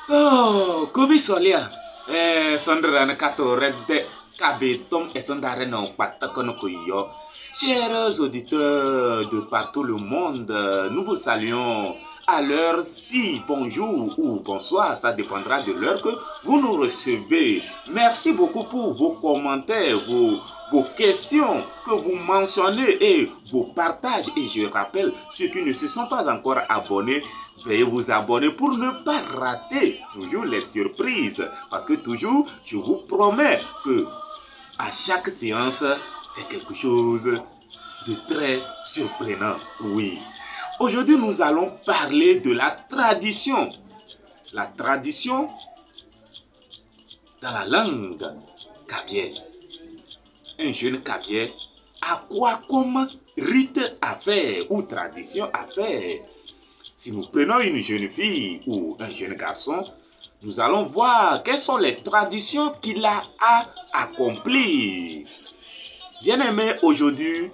To, Kobi Solia, Sondra Kato Red Kabetom et Sondare non Patakonokoyo. Chers auditeurs de partout le monde, nous vous saluons à l'heure ci, bonjour ou bonsoir, ça dépendra de l'heure que vous nous recevez. Merci beaucoup pour vos commentaires, vos questions que vous mentionnez et vos partages. Et je rappelle, ceux qui ne se sont pas encore abonnés, veuillez vous abonner pour ne pas rater toujours les surprises. Parce que toujours, je vous promets que à chaque séance, c'est quelque chose de très surprenant. Oui. Aujourd'hui, nous allons parler de la tradition. La tradition dans la langue kabyè. Un jeune kabyè a quoi comme rite à faire ou tradition à faire? Si nous prenons une jeune fille ou un jeune garçon, nous allons voir quelles sont les traditions qu'il a à accomplir. Bien-aimé, aujourd'hui,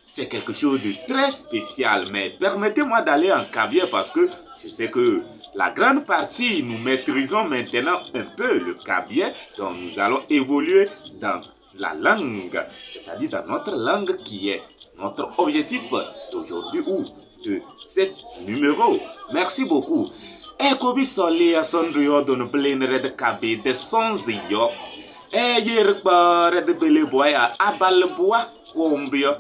c'est quelque chose de très spécial, mais permettez-moi d'aller en kabyè parce que je sais que la grande partie, nous maîtrisons maintenant un peu le kabyè, donc nous allons évoluer dans la langue, c'est-à-dire dans notre langue qui est notre objectif d'aujourd'hui ou de cet numéro. Merci beaucoup. Ekobi soli asondrio don blin red kabe de sonziyo. E yerpa red bele boya abal boa wombio.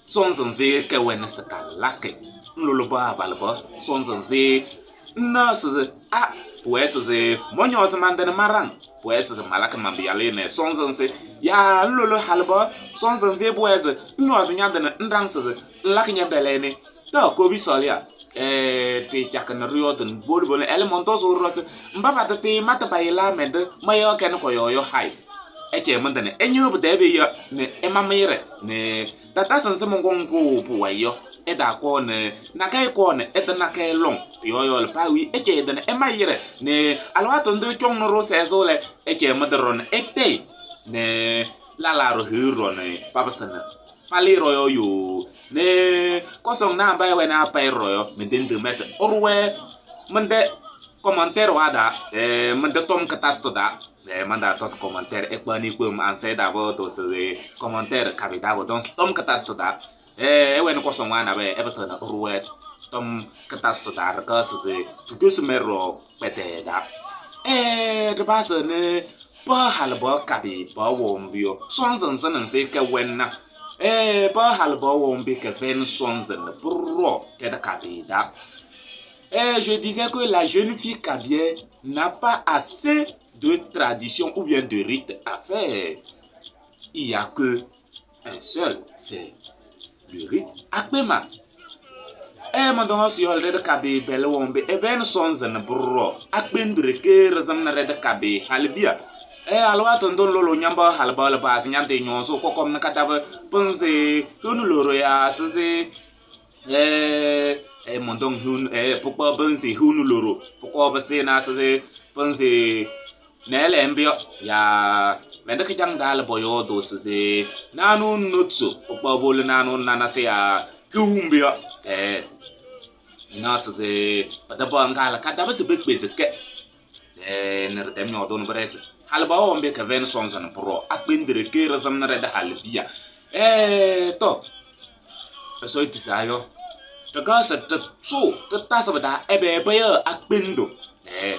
Sonzanze kewen sakalake. Nloloba abal bo sonzanze nurses a pues ze monyo mandene marang. Pues ze malaka mambiale ne sonzanze ya nlolo halbo sonzanze pues nyoz nyandene ndrangse lak nyembelene. To kobi solia. Te chakana rioden bolbol el monto so mbaba te mata bayla mende mayo ken ko yoyo hay eche mendene enyo bu debe yo ne emamire ne tata sanse mongongo bu wayo eda ko ne na kai ko ne eda na kai long yoyo le pawi eche edene emayire ne alwato ndo chong no ro sezo le eche mederon ete ne la ro huro ne papa pali royo yo ne kosong na ba we na pa royo mende ndemese orwe mende commentaire wada mende tom katasto da manda tos commentaire e kwa ni kwem anse da bo to se commentaire kabita bo don tom katasto da e we no kosong wana be e besa na orwe tom katasto da ka se tukus mero pete da de basa ne ba halbo kabi ba wombio sonzon sanan se ke wenna ba halbo wombi ke ven sonzen pro ke da kabida. Je disais que la jeune fille kabyè n'a pas assez de tradition ou bien de rite à faire. Il n'y a que un seul, c'est le rite Akpema. Mandon si yol red kabe bele wombi e ben sonzen pro akpendre ke rezam na red kabe halbia. Alwa tondo lolo nyamba halba le bas nyande nyonso kokom na kadaba ponze hunu loro ya seze mondong hun pokwa bonze hunu loro pokwa base na seze ponze nele mbio ya mende kijang dal boyo do seze nanu nutsu pokwa bol nanu nana se ya humbio na seze padaba ngala kadaba se bekbeze ke nerdem nyodon brese. Halba ombe ke ven sonzon pro akpendere ke razam na reda halbia. Eh to. So itisayo. Taka sa ta so ta tasa da ebe be akpendo. Eh.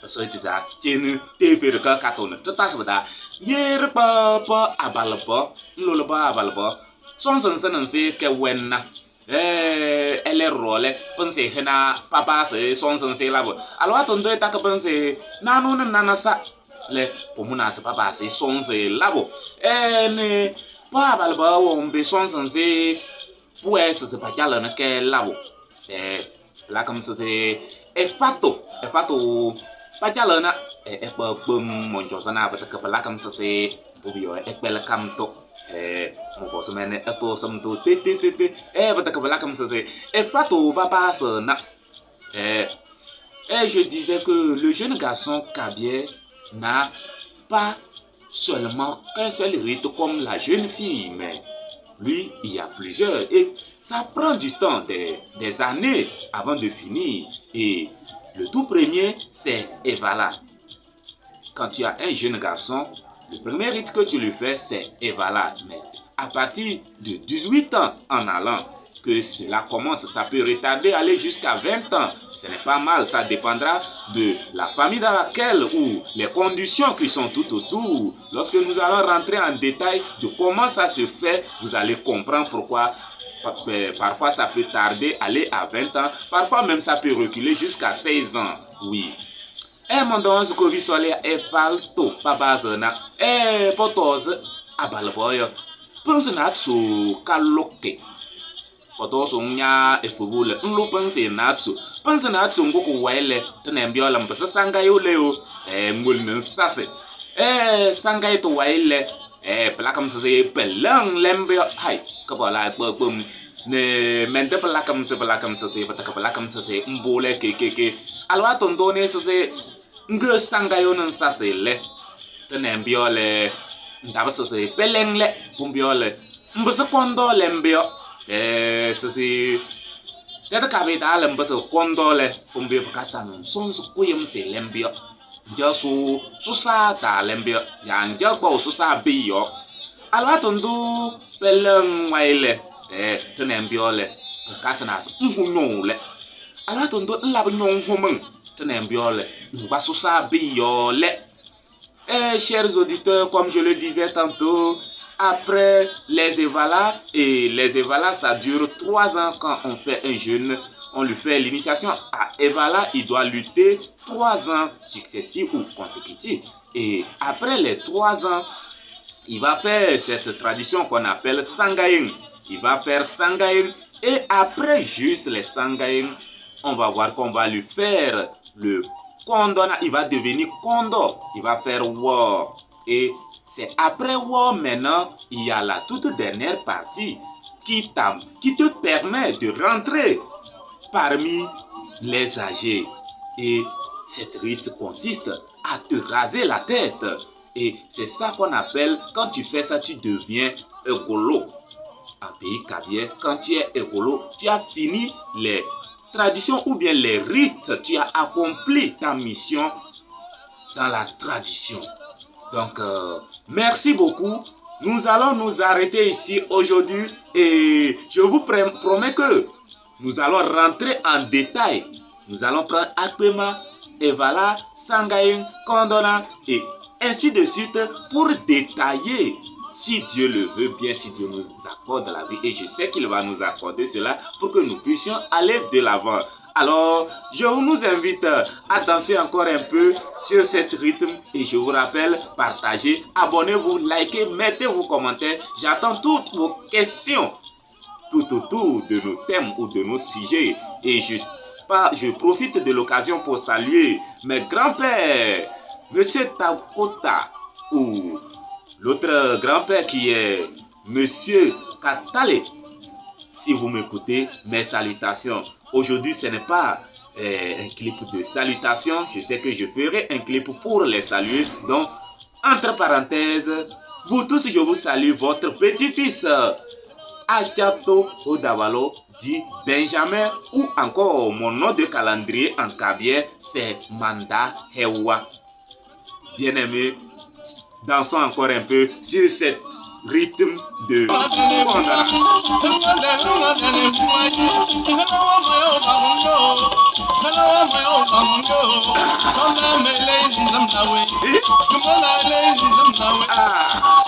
So itisa chenu tepe ka katona ta tasa da yere pa pa abalbo nlolo ba abalbo. Sonzon sanan se ke wenna. Eh ele role pense hena papa se sonzon se labo. Alwa tondo ta ka pense nanu nana sa le pomuna se papa se sonze labo. Eh ne pa abalbo wombe sonzon se pues se pa na ke labo. Eh la comme ça c'est efato efato pa na e pa pum monjo sana pa ka la comme ça c'est bubio e kpel kamto. Eh mo ko so mene e to sam to te te te te eh pa ka la comme ça c'est efato papa se na. Eh et je disais que le jeune garçon Kabyè n'a pas seulement qu'un seul rite comme la jeune fille, mais lui, il y a plusieurs. Et ça prend du temps, des années avant de finir. Et le tout premier, c'est Evala. Quand tu as un jeune garçon, le premier rite que tu lui fais, c'est Evala. Mais à partir de 18 ans en allant, que cela commence, ça peut retarder, aller jusqu'à 20 ans. Ce n'est pas mal, ça dépendra de la famille dans laquelle ou les conditions qui sont tout autour. Lorsque nous allons rentrer en détail de comment ça se fait, vous allez comprendre pourquoi parfois ça peut tarder, aller à 20 ans, parfois même ça peut reculer jusqu'à 16 ans. Oui. Eh mon don ce que vi sole e falto pa bazana e potos abalboyo. Pense na tso kaloke. Potos nya efubule nlu pense na tso. Pense na tso ngoko wele tenembiola mpesa sanga yo leo e ngul nsase. E sanga to wele e plakam se pelang lembe hai ka bala pum ne mente plakam se pataka plakam se mbole ke ke ke alwa tondo ne se nge sanga yo nsase le tenembiole ndaba se peleng le bumbiole mbese kondo lembio e se teta kabe da le mbese kondo le bumbio kasa sonso kuyem se lembio nja su susa ta lembio ya nja ko susa biyo alwa tondo peleng waile e tenembiole kasa na nhu le alwa tondo nlab nyon humeng tenembiole ngba susa biyo le. Eh, chers auditeurs, comme je le disais tantôt, après les Evala, et les Evala, ça dure 3 ans quand on fait un jeûne, on lui fait l'initiation à Evala, il doit lutter 3 ans successifs ou consécutifs. Et après les 3 ans, il va faire cette tradition qu'on appelle Sangaïn. Il va faire Sangaïn, et après juste les Sangaïn, on va voir qu'on va lui faire le Kondona, il va devenir Kondo, il va faire War. Et c'est après War maintenant, il y a la toute dernière partie qui te permet de rentrer parmi les âgés. Et cette rite consiste à te raser la tête. Et c'est ça qu'on appelle, quand tu fais ça, tu deviens écolo. En pays Kabyè, quand tu es écolo, tu as fini les traditions ou bien les rites, tu as accompli ta mission dans la tradition. Donc, merci beaucoup. Nous allons nous arrêter ici aujourd'hui et je vous promets que nous allons rentrer en détail. Nous allons prendre Akpema, Evala, Sangaïn, Kondona et ainsi de suite pour détailler. Si Dieu le veut bien, si Dieu nous accorde la vie, et je sais qu'il va nous accorder cela pour que nous puissions aller de l'avant. Alors, je nous invite à danser encore un peu sur cet rythme et je vous rappelle, partagez, abonnez-vous, likez, mettez vos commentaires. J'attends toutes vos questions tout autour de nos thèmes ou de nos sujets. Et je profite de l'occasion pour saluer mes grands-pères, Monsieur Takota ou l'autre grand-père qui est Monsieur Katale. Si vous m'écoutez, mes salutations. Aujourd'hui, ce n'est pas un clip de salutations. Je sais que je ferai un clip pour les saluer. Donc, entre parenthèses, vous tous, je vous salue. Votre petit-fils, Achato Odawalo, dit Benjamin, ou encore mon nom de calendrier en Kabyè, c'est Manda Hewa. Bien-aimés, dansons encore un peu sur cette rythme de Kondana. Ah.